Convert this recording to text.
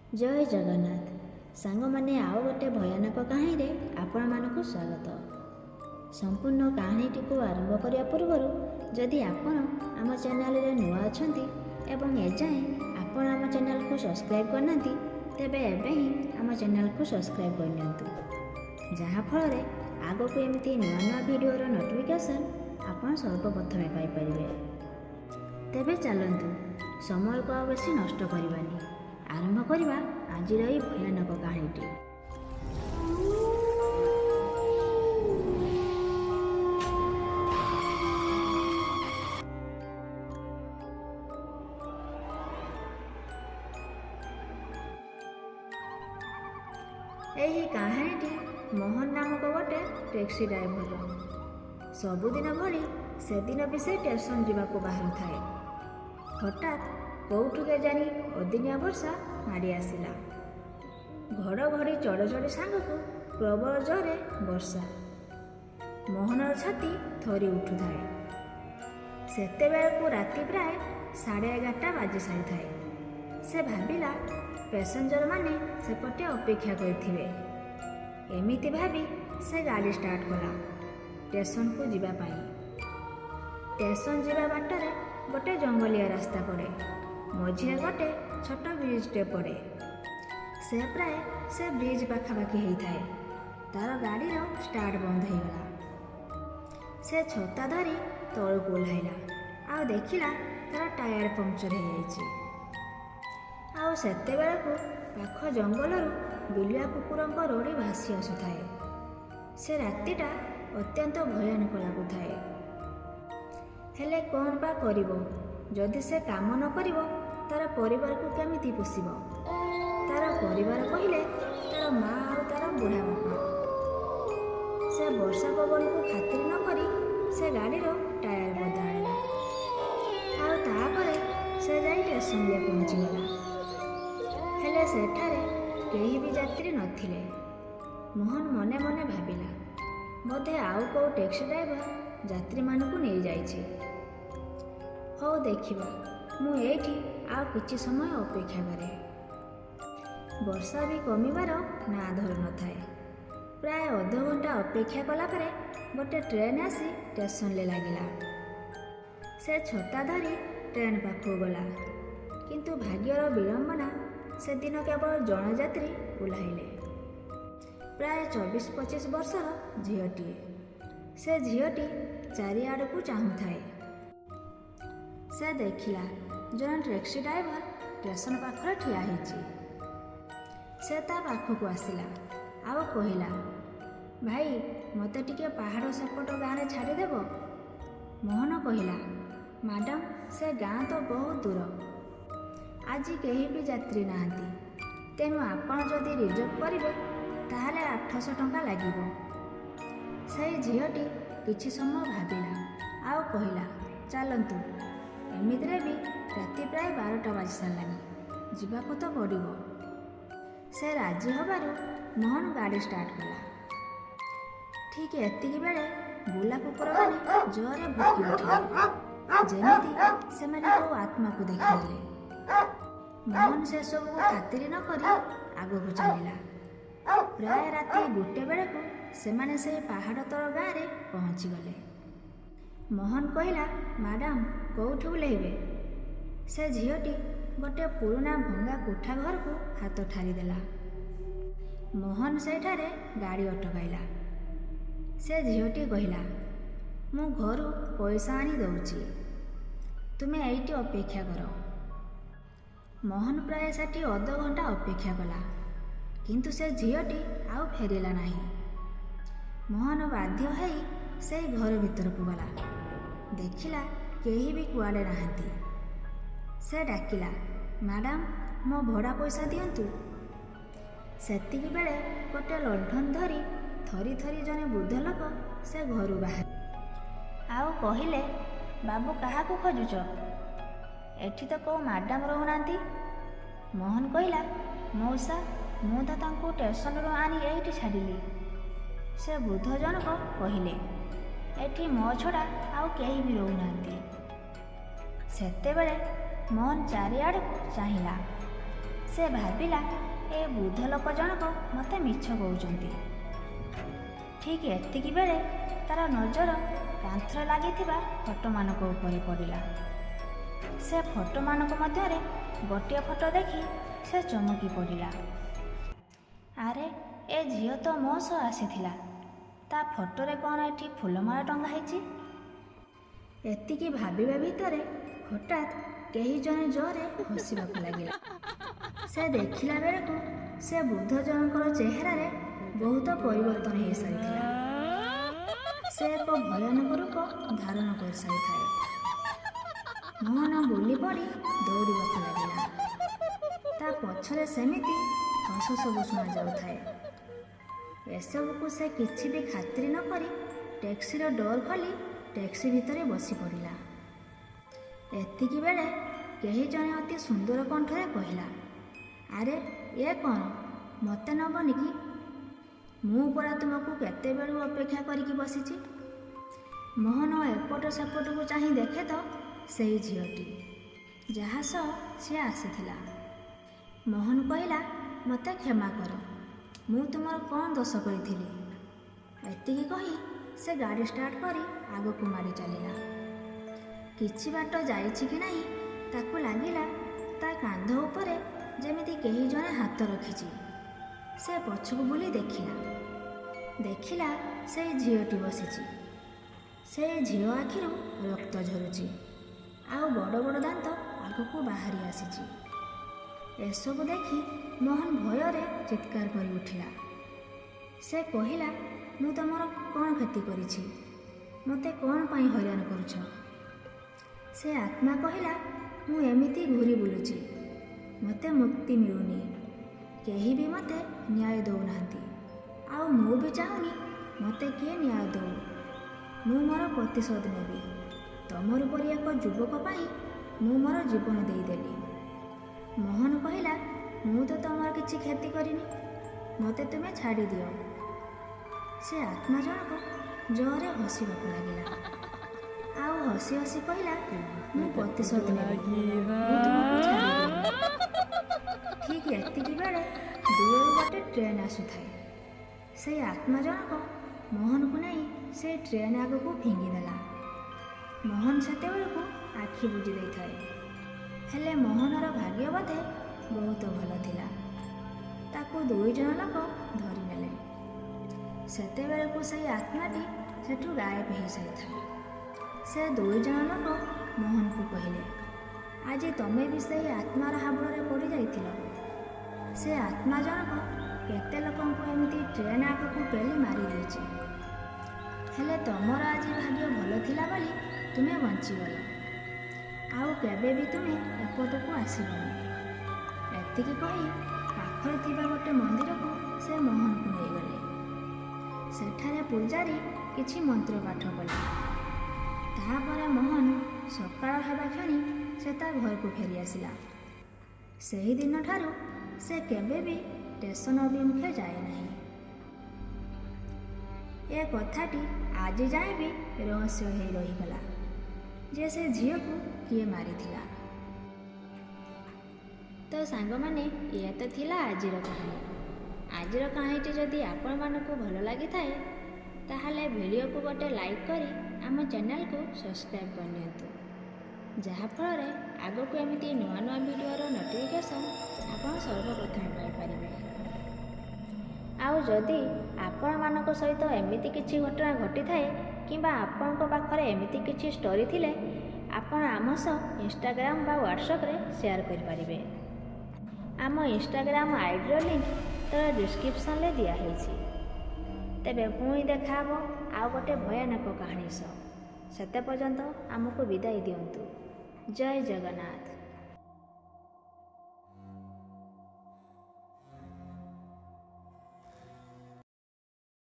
ଜୟ ଜଗନ୍ନାଥ ସାଙ୍ଗମାନେ, ଆଉ ଗୋଟେ ଭୟାନକ କାହାଣୀରେ ଆପଣମାନଙ୍କୁ ସ୍ୱାଗତ। ସମ୍ପୂର୍ଣ୍ଣ କାହାଣୀଟିକୁ ଆରମ୍ଭ କରିବା ପୂର୍ବରୁ ଯଦି ଆପଣ ଆମ ଚ୍ୟାନେଲରେ ନୂଆ ଅଛନ୍ତି ଏବଂ ଏଯାଏଁ ଆପଣ ଆମ ଚ୍ୟାନେଲକୁ ସବସ୍କ୍ରାଇବ୍ କରିନାହାନ୍ତି, ତେବେ ଏବେ ହିଁ ଆମ ଚ୍ୟାନେଲକୁ ସବସ୍କ୍ରାଇବ୍ କରିନିଅନ୍ତୁ, ଯାହାଫଳରେ ଆଗକୁ ଏମିତି ନୂଆ ନୂଆ ଭିଡ଼ିଓର ନୋଟିଫିକେସନ୍ ଆପଣ ସର୍ବପ୍ରଥମେ ପାଇପାରିବେ। ତେବେ ଚାଲନ୍ତୁ, ସମୟକୁ ଆଉ ବେଶୀ ନଷ୍ଟ କରିବାନି, ଆରମ୍ଭ କରିବା ଆଜିର ଏଇ ଭୟାନକ କାହାଣୀଟି। ଏହି କାହାଣୀଟି ମୋହନ ନାମକ ଗୋଟେ ଟ୍ୟାକ୍ସି ଡ୍ରାଇଭରର। ସବୁଦିନ ଭଳି ସେଦିନ ବି ସେ ଷ୍ଟେସନ ଯିବାକୁ ବାହାରୁଥାଏ। ହଠାତ୍ କୋଉଠୁ କେଜାଣି ଅଦିନିଆ ବର୍ଷା ମାଡ଼ି ଆସିଲା। ଘଡ଼ଘଡ଼ି ଚଡ଼ଚଡ଼ି ସାଙ୍ଗକୁ ପ୍ରବଳ ଜୋରରେ ବର୍ଷା। ମୋହନର ଛାତି ଥରି ଉଠୁଥାଏ। ସେତେବେଳକୁ ରାତି ପ୍ରାୟ 11:30 ବାଜି ସାରିଥାଏ। ସେ ଭାବିଲା ପ୍ୟାସେଞ୍ଜରମାନେ ସେପଟେ ଅପେକ୍ଷା କରିଥିବେ। ଏମିତି ଭାବି ସେ ଗାଡ଼ି ଷ୍ଟାର୍ଟ କଲା ଷ୍ଟେସନକୁ ଯିବା ପାଇଁ। ଷ୍ଟେସନ ଯିବା ବାଟରେ ଗୋଟେ ଜଙ୍ଗଲିଆ ରାସ୍ତା ପଡ଼େ, ମଝିରେ ଗୋଟେ ଛୋଟ ବ୍ରିଜଟେ ପଡ଼େ। ସେ ପ୍ରାୟ ସେ ବ୍ରିଜ ପାଖାପାଖି ହେଇଥାଏ, ତାର ଗାଡ଼ିର ଷ୍ଟାର୍ଟ ବନ୍ଦ ହେଇଗଲା। ସେ ଛତା ଧରି ତଳକୁ ଓହ୍ଲାଇଲା ଆଉ ଦେଖିଲା ତାର ଟାୟାର ପଙ୍କଚର ହେଇଯାଇଛି। ଆଉ ସେତେବେଳକୁ ପାଖ ଜଙ୍ଗଲରୁ ବିଲୁଆ କୁକୁରଙ୍କ ରଡ଼ି ଭାସି ଆସୁଥାଏ। ସେ ରାତିଟା ଅତ୍ୟନ୍ତ ଭୟାନକ ଲାଗୁଥାଏ। ହେଲେ କ'ଣ ବା କରିବ? ଯଦି ସେ କାମ ନ କରିବ ତାର ପରିବାରକୁ କେମିତି ପୋଷିବ? ତାର ପରିବାର କହିଲେ ତାର ମା ଆଉ ତାର ବୁଢ଼ା ବାପା। ସେ ବର୍ଷା ପବନକୁ ଖାତିର ନ କରି ସେ ଗାଡ଼ିର ଟାୟାର ବଦଳାଇଲା ଆଉ ତାପରେ ସେ ଯାଇ ଷ୍ଟେସନରେ ପହଞ୍ଚିଗଲା। ହେଲେ ସେଠାରେ କେହି ବି ଯାତ୍ରୀ ନଥିଲେ। ମୋହନ ମନେ ମନେ ଭାବିଲା, ବୋଧେ ଆଉ କେଉଁ ଟ୍ୟାକ୍ସି ଡ୍ରାଇଭର ଯାତ୍ରୀମାନଙ୍କୁ ନେଇଯାଇଛି। ହଉ ଦେଖିବା, ମୁଁ ଏଇଠି ଆଉ କିଛି ସମୟ ଅପେକ୍ଷା କରେ। ବର୍ଷା ବି କମିବାର ନାଁ ଧରୁନଥାଏ। ପ୍ରାୟ ଅଧଘଣ୍ଟା ଅପେକ୍ଷା କଲା ପରେ ଗୋଟେ ଟ୍ରେନ୍ ଆସି ଷ୍ଟେସନରେ ଲାଗିଲା। ସେ ଛତା ଧରି ଟ୍ରେନ୍ ପାଖକୁ ଗଲା, କିନ୍ତୁ ଭାଗ୍ୟର ବିଡ଼ମ୍ବନା, ସେଦିନ କେବଳ ଜଣେ ଯାତ୍ରୀ ଓହ୍ଲାଇଲେ। ପ୍ରାୟ 24-25 ବର୍ଷର ଝିଅଟିଏ। ସେ ଝିଅଟି ଚାରିଆଡ଼କୁ ଚାହୁଁଥାଏ। ସେ ଦେଖିଲା ଜଣେ ଟ୍ୟାକ୍ସି ଡ୍ରାଇଭର ଷ୍ଟେସନ ପାଖରେ ଠିଆ ହେଇଛି। ସେ ତା ପାଖକୁ ଆସିଲା ଆଉ କହିଲା, ଭାଇ, ମୋତେ ଟିକେ ପାହାଡ଼ ସେପଟ ଗାଁରେ ଛାଡ଼ିଦେବ? ମୋହନ କହିଲା, ମ୍ୟାଡ଼ାମ, ସେ ଗାଁ ତ ବହୁତ ଦୂର, ଆଜି କେହି ବି ଯାତ୍ରୀ ନାହାନ୍ତି, ତେଣୁ ଆପଣ ଯଦି ରିଜର୍ଭ କରିବେ ତାହେଲେ 800 ଟଙ୍କା ଲାଗିବ। ସେଇ ଝିଅଟି କିଛି ସମୟ ଭାବିଲା ଆଉ କହିଲା, ଚାଲନ୍ତୁ, ଏମିତିରେ ବି ରାତି ପ୍ରାୟ 12ଟା ବାଜି ସାରିଲାଣି, ଯିବାକୁ ତ ପଡ଼ିବ। ସେ ରାଜି ହେବାରୁ ମୋହନ ଗାଡ଼ି ଷ୍ଟାର୍ଟ କଲା। ଠିକ୍ ଏତିକି ବେଳେ ବୁଲା କୁକୁରମାନେ ଜୋରରେ ଭୁକି ଉଠିଲେ, ଯେମିତି ସେମାନେ କେଉଁ ଆତ୍ମାକୁ ଦେଖିଦେଲେ। ମୋହନ ସେସବୁକୁ ଖାତିରି ନ କରି ଆଗକୁ ଚାଲିଲା। ପ୍ରାୟ ରାତି 1 ବେଳକୁ ସେମାନେ ସେଇ ପାହାଡ଼ ତଳ ଗାଁରେ ପହଞ୍ଚିଗଲେ। ମୋହନ କହିଲା, ମ୍ୟାଡ଼ାମ, କେଉଁଠି ଓହ୍ଲାଇବେ? ସେ ଝିଅଟି ଗୋଟେ ପୁରୁଣା ଭଙ୍ଗା କୋଠା ଘରକୁ ହାତ ଠାରିଦେଲା। ମୋହନ ସେଇଠାରେ ଗାଡ଼ି ଅଟକାଇଲା। ସେ ଝିଅଟି କହିଲା, ମୁଁ ଘରୁ ପଇସା ଆଣି ଦେଉଛି, ତୁମେ ଏଇଠି ଅପେକ୍ଷା କର। ମୋହନ ପ୍ରାୟ ସେଠି ଅଧଘଣ୍ଟା ଅପେକ୍ଷା କଲା, କିନ୍ତୁ ସେ ଝିଅଟି ଆଉ ଫେରିଲା ନାହିଁ। ମୋହନ ବାଧ୍ୟ ହେଇ ସେଇ ଘର ଭିତରକୁ ଗଲା। ଦେଖିଲା କେହି ବି କୁଆଡ଼େ ନାହାନ୍ତି। ସେ ଡାକିଲା, ମ୍ୟାଡ଼ାମ, ମୋ ଭଡ଼ା ପଇସା ଦିଅନ୍ତୁ। ସେତିକି ବେଳେ ଗୋଟେ ଲଣ୍ଠନ ଧରି ଥରି ଥରି ଜଣେ ବୃଦ୍ଧ ଲୋକ ସେ ଘରୁ ବାହାରି ଆଉ କହିଲେ, ବାବୁ, କାହାକୁ ଖୋଜୁଛ? ଏଠି ତ କେଉଁ ମ୍ୟାଡ଼ାମ ରହୁନାହାନ୍ତି। ମୋହନ କହିଲା, ମଉସା, ମୁଁ ତ ତାଙ୍କୁ ଷ୍ଟେସନରୁ ଆଣି ଏଇଠି ଛାଡ଼ିଲି। ସେ ବୃଦ୍ଧ ଜଣକ କହିଲେ, ଏଠି ମୋ ଛଡ଼ା ଆଉ କେହି ବି ରହୁନାହାନ୍ତି। ସେତେବେଳେ ମୋହନ ଚାରିଆଡ଼କୁ ଚାହିଁଲା। ସେ ଭାବିଲା, ଏ ବୃଦ୍ଧ ଲୋକ ଜଣକ ମୋତେ ମିଛ କହୁଛନ୍ତି। ଠିକ୍ ଏତିକି ବେଳେ ତାର ନଜର କାନ୍ଥରେ ଲାଗିଥିବା ଫଟୋମାନଙ୍କ ଉପରେ ପଡ଼ିଲା। ସେ ଫଟୋମାନଙ୍କ ମଧ୍ୟରେ ଗୋଟିଏ ଫଟୋ ଦେଖି ସେ ଚମକି ପଡ଼ିଲା। ଆରେ, ଏ ଝିଅ ତ ମୋ ସହ ଆସିଥିଲା, ତା ଫଟୋରେ କ'ଣ ଏଠି ଫୁଲମାଳ ଟଙ୍ଗା ହେଇଛି? ଏତିକି ଭାବିବା ଭିତରେ ହଠାତ୍ କେହି ଜଣେ ଜୋରରେ ହସିବାକୁ ଲାଗିଲା। ସେ ଦେଖିଲା ବେଳକୁ ସେ ବୃଦ୍ଧ ଜଣଙ୍କର ଚେହେରାରେ ବହୁତ ପରିବର୍ତ୍ତନ ହେଇସାରିଥିଲା। ସେ ଏକ ଭୟାନକ ରୂପ ଧାରଣ କରିସାରିଥାଏ। ମୋହନ ବୁଲି ପଡ଼ି ଦୌଡ଼ିବାକୁ ଲାଗିଲା। ତା ପଛରେ ସେମିତି ହସ ସବୁ ଶୁଣାଯାଉଥାଏ। ଏସବୁକୁ ସେ କିଛି ବି ଖାତିରି ନ କରି ଟ୍ୟାକ୍ସିର ଡୋର୍ ଖୋଲି ଟ୍ୟାକ୍ସି ଭିତରେ ବସି ପଡ଼ିଲା। ଏତିକି ବେଳେ କେହି ଜଣେ ଅତି ସୁନ୍ଦର କଣ୍ଠରେ କହିଲା, ଆରେ ଏ କ'ଣ, ମୋତେ ନେବନି କି? ମୁଁ ପରା ତୁମକୁ କେତେବେଳୁ ଅପେକ୍ଷା କରିକି ବସିଛି। ମୋହନ ଏପଟ ସେପଟକୁ ଚାହିଁ ଦେଖେ ତ ସେଇ ଝିଅଟି, ଯାହା ସହ ସିଏ ଆସିଥିଲା। ମୋହନ କହିଲା, ମୋତେ କ୍ଷମା କର, ମୁଁ ତୁମର କ'ଣ ଦୋଷ କରିଥିଲି? ଏତିକି କହି ସେ ଗାଡ଼ି ଷ୍ଟାର୍ଟ କରି ଆଗକୁ ମାଡ଼ି ଚାଲିଲା। କିଛି ବାଟ ଯାଇଛି କି ନାହିଁ, ତାକୁ ଲାଗିଲା ତା କାନ୍ଧ ଉପରେ ଯେମିତି କେହି ଜଣେ ହାତ ରଖିଛି। ସେ ପଛକୁ ବୁଲି ଦେଖିଲା, ଦେଖିଲା ସେଇ ଝିଅଟି ବସିଛି। ସେ ଝିଅ ଆଖିରୁ ରକ୍ତ ଝରୁଛି ଆଉ ବଡ଼ ବଡ଼ ଦାନ୍ତ ଆଗକୁ ବାହାରି ଆସିଛି। ଏସବୁ ଦେଖି ମୋହନ ଭୟରେ ଚିତ୍କାର କରି ଉଠିଲା। ସେ କହିଲା, ମୁଁ ତୁମର କ'ଣ କ୍ଷତି କରିଛି? ମୋତେ କ'ଣ ପାଇଁ ହଇରାଣ କରୁଛ? ସେ ଆତ୍ମା କହିଲା, ମୁଁ ଏମିତି ଘୂରି ବୁଲୁଛି, ମୋତେ ମୁକ୍ତି ମିଳୁନି, କେହି ବି ମୋତେ ନ୍ୟାୟ ଦେଉନାହାନ୍ତି, ଆଉ ମୁଁ ବି ଚାହୁଁନି ମୋତେ କିଏ ନ୍ୟାୟ ଦେଉ। ମୁଁ ମୋର ପ୍ରତିଶୋଧ ନେବି। ତମର ପରି ଏକ ଯୁବକ ପାଇଁ ମୁଁ ମୋର ଜୀବନ ଦେଇଦେଲି। ମୋହନ କହିଲା, ମୁଁ ତ ତମର କିଛି କ୍ଷତି କରିନି, ମୋତେ ତୁମେ ଛାଡ଼ିଦିଅ। ସେ ଆତ୍ମା ଜଣକ ଜୋରରେ ହସିବାକୁ ଲାଗିଲା ଆଉ ହସି ହସି କହିଲା, ମୁଁ ପ୍ରତିଶୋଧ ନେବି, ମୁଁ ତୁମକୁ ଛାଡ଼ିବିନି। ଠିକ୍ ଏତିକି ବେଳେ ଦୂରରୁ ଗୋଟେ ଟ୍ରେନ୍ ଆସୁଥାଏ। ସେଇ ଆତ୍ମା ଜଣକ ମୋହନକୁ ନେଇ ସେଇ ଟ୍ରେନ୍ ଆଗକୁ ଫିଙ୍ଗିଦେଲା। ମୋହନ ସେତେବେଳକୁ ଆଖି ବୁଜି ଦେଇଥାଏ। ହେଲେ ମୋହନର ଭାଗ୍ୟ ବୋଧେ ବହୁତ ଭଲ ଥିଲା, ତାକୁ 2 ଜଣ ଲୋକ ଧରିନେଲେ। ସେତେବେଳକୁ ସେଇ ଆତ୍ମାଟି ସେଠୁ ଗାୟବ ହେଇସାରିଥାଏ। ସେ 2 ଜଣ ଲୋକ ମୋହନକୁ କହିଲେ, ଆଜି ତମେ ବି ସେଇ ଆତ୍ମାର ହାବୁଡ଼ରେ ପଡ଼ିଯାଇଥିଲ। ସେ ଆତ୍ମା ଜଣକ କେତେ ଲୋକଙ୍କୁ ଏମିତି ଟ୍ରେନ୍ ଆଗକୁ ପେଲି ମାରିଦେଇଛି। ହେଲେ ତମର ଆଜି ଭାଗ୍ୟ ଭଲ ଥିଲା ବୋଲି ତୁମେ ବଞ୍ଚିଗଲ। ଆଉ କେବେ ବି ତୁମେ ଏପଟକୁ ଆସିବନି। ଏତିକି କହି ପାଖରେ ଥିବା ଗୋଟେ ମନ୍ଦିରକୁ ସେ ମୋହନକୁ ନେଇଗଲେ। ସେଠାରେ ପୂଜାରୀ କିଛି ମନ୍ତ୍ର ପାଠ କଲେ। ତାପରେ ମୋହନ ସକାଳ ହେବା କ୍ଷଣି ସେ ତା ଘରକୁ ଫେରି ଆସିଲା। ସେହିଦିନଠାରୁ ସେ କେବେ ବି ଷ୍ଟେସନ ଅଭିମୁଖେ ଯାଏ ନାହିଁ। ଏ କଥାଟି ଆଜି ଯାଏଁ ବି ରହସ୍ୟ ହେଇ ରହିଗଲା ଯେ ସେ ଝିଅକୁ କିଏ ମାରିଥିଲା। ତ ସାଙ୍ଗମାନେ, ଇଏ ତ ଥିଲା ଆଜିର କାହାଣୀ। ଆଜିର କାହାଣୀଟି ଯଦି ଆପଣମାନଙ୍କୁ ଭଲ ଲାଗିଥାଏ, ତାହେଲେ ଭିଡ଼ିଓକୁ ଗୋଟେ ଲାଇକ୍ କରି ଆମ ଚ୍ୟାନେଲକୁ ସବସ୍କ୍ରାଇବ୍ କରିନିଅନ୍ତୁ, ଯାହାଫଳରେ ଆଗକୁ ଏମିତି ନୂଆ ନୂଆ ଭିଡ଼ିଓର ନୋଟିଫିକେସନ୍ ଆପଣ ସର୍ବପ୍ରଥମେ ପାଇପାରିବେ। ଆଉ ଯଦି ଆପଣମାନଙ୍କ ସହିତ ଏମିତି କିଛି ଘଟଣା ଘଟିଥାଏ କିମ୍ବା ଆପଣଙ୍କ ପାଖରେ ଏମିତି କିଛି ଷ୍ଟୋରି ଥିଲେ, ଆପଣ ଆମ ସହ ଇନଷ୍ଟାଗ୍ରାମ ବା ହ୍ୱାଟ୍ସଆପ୍ରେ ସେୟାର କରିପାରିବେ। ଆମ ଇନଷ୍ଟାଗ୍ରାମ ଆଇଡ଼ିର ଲିଙ୍କ୍ ତଳେ ଡିସ୍କ୍ରିପ୍ସନ୍ରେ ଦିଆହେଇଛି। ତେବେ ପୁଣି ଦେଖାହେବ ଆଉ ଗୋଟେ ଭୟାନକ କାହାଣୀ ସହ। ସେତେ ପର୍ଯ୍ୟନ୍ତ ଆମକୁ ବିଦାୟ ଦିଅନ୍ତୁ। ଜୟ ଜଗନ୍ନାଥ।